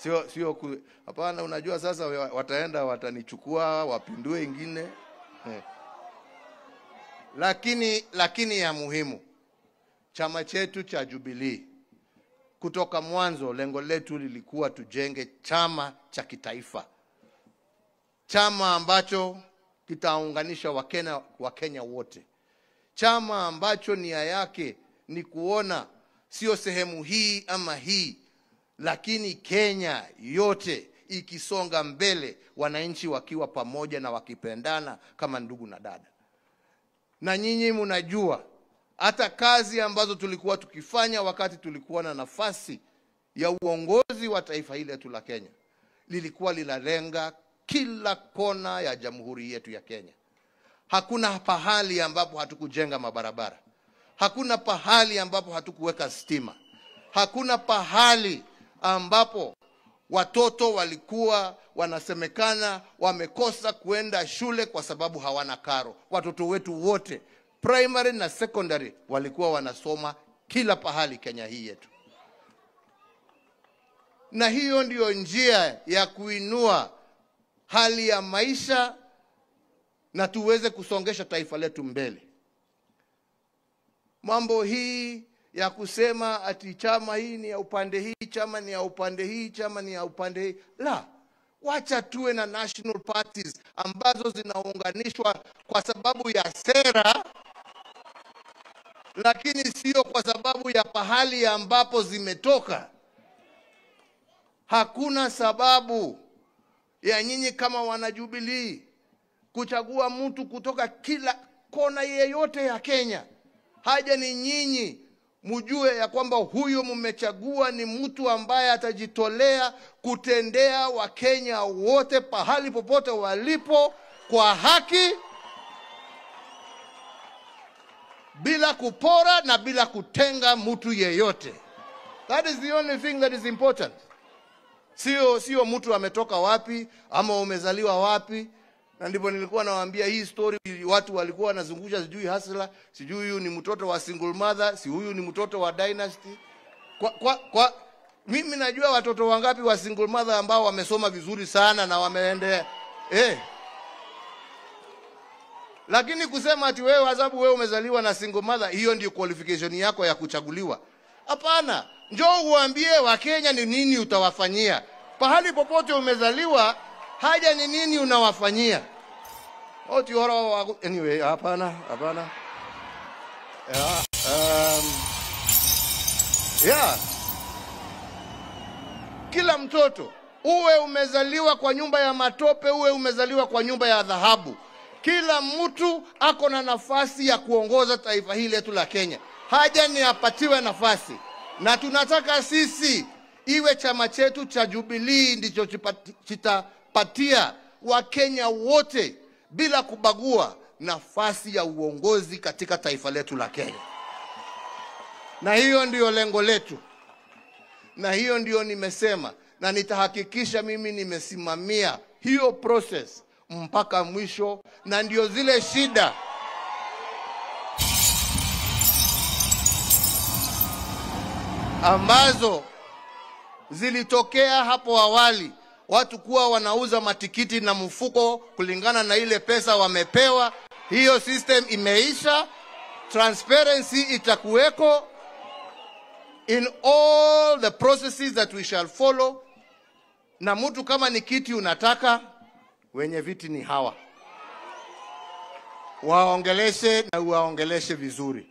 Sio hapana, unajua sasa wataenda watanichukua wapindue ingine. Lakini ya muhimu, chama chetu cha Jubilee kutoka mwanzo lengo letu lilikuwa tujenge chama cha kitaifa, chama ambacho kitaunganisha Wakenya wote, chama ambacho nia yake ni kuona sio sehemu hii ama hii, lakini Kenya yote ikisonga mbele, wananchi wakiwa pamoja na wakipendana kama ndugu na dada. Na nyinyi mnajua hata kazi ambazo tulikuwa tukifanya wakati tulikuwa na nafasi ya uongozi wa taifa hili letu la Kenya, lilikuwa linalenga kila kona ya jamhuri yetu ya Kenya. Hakuna pahali ambapo hatukujenga mabarabara. Hakuna pahali ambapo hatukuweka stima. Hakuna pahali ambapo watoto walikuwa wanasemekana wamekosa kuenda shule kwa sababu hawana karo. Watoto wetu wote primary na secondary walikuwa wanasoma kila pahali Kenya hii yetu. Na hiyo ndiyo njia ya kuinua hali ya maisha na tuweze kusongesha taifa letu mbele. Mambo hii ya kusema ati chama hii ni ya upande hii, chama ni ya upande hii, chama ni ya upande hii, la, wacha tuwe na national parties ambazo zinaunganishwa kwa sababu ya sera, lakini sio kwa sababu ya pahali ambapo zimetoka. Hakuna sababu ya nyinyi kama wanajubilee kuchagua mtu kutoka kila kona yeyote ya Kenya. Haja ni nyinyi mjue ya kwamba huyo mmechagua ni mtu ambaye atajitolea kutendea Wakenya wote pahali popote walipo kwa haki, bila kupora na bila kutenga mtu yeyote. That is the only thing that is important. Sio mtu ametoka wapi ama umezaliwa wapi. Na ndipo nilikuwa nawaambia hii story, watu walikuwa wanazungusha sijui hasla, sijui huyu ni mtoto wa single mother, si huyu ni mtoto wa dynasty. Kwa mimi najua watoto wangapi wa single mother ambao wamesoma vizuri sana na wameendea. Lakini kusema ati wewe sababu wewe umezaliwa na single mother, hiyo ndio qualification yako ya kuchaguliwa. Hapana, njoo uambie Wakenya ni nini utawafanyia. Pahali popote umezaliwa, haja ni nini unawafanyia. Anyway, hapana. Yeah. Kila mtoto, uwe umezaliwa kwa nyumba ya matope, uwe umezaliwa kwa nyumba ya dhahabu, kila mtu ako na nafasi ya kuongoza taifa hili letu la Kenya. Haja ni apatiwe nafasi. Na tunataka sisi iwe chama chetu cha Jubilee ndicho kitapatia Wakenya wote bila kubagua nafasi ya uongozi katika taifa letu la Kenya. Na hiyo ndiyo lengo letu. Na hiyo ndiyo nimesema, na nitahakikisha mimi nimesimamia hiyo process mpaka mwisho. Na ndio zile shida ambazo zilitokea hapo awali, watu kuwa wanauza matikiti na mfuko kulingana na ile pesa wamepewa, hiyo system imeisha. Transparency itakuweko in all the processes that we shall follow. Na mtu kama ni kiti unataka, wenye viti ni hawa, waongeleshe na waongeleshe vizuri.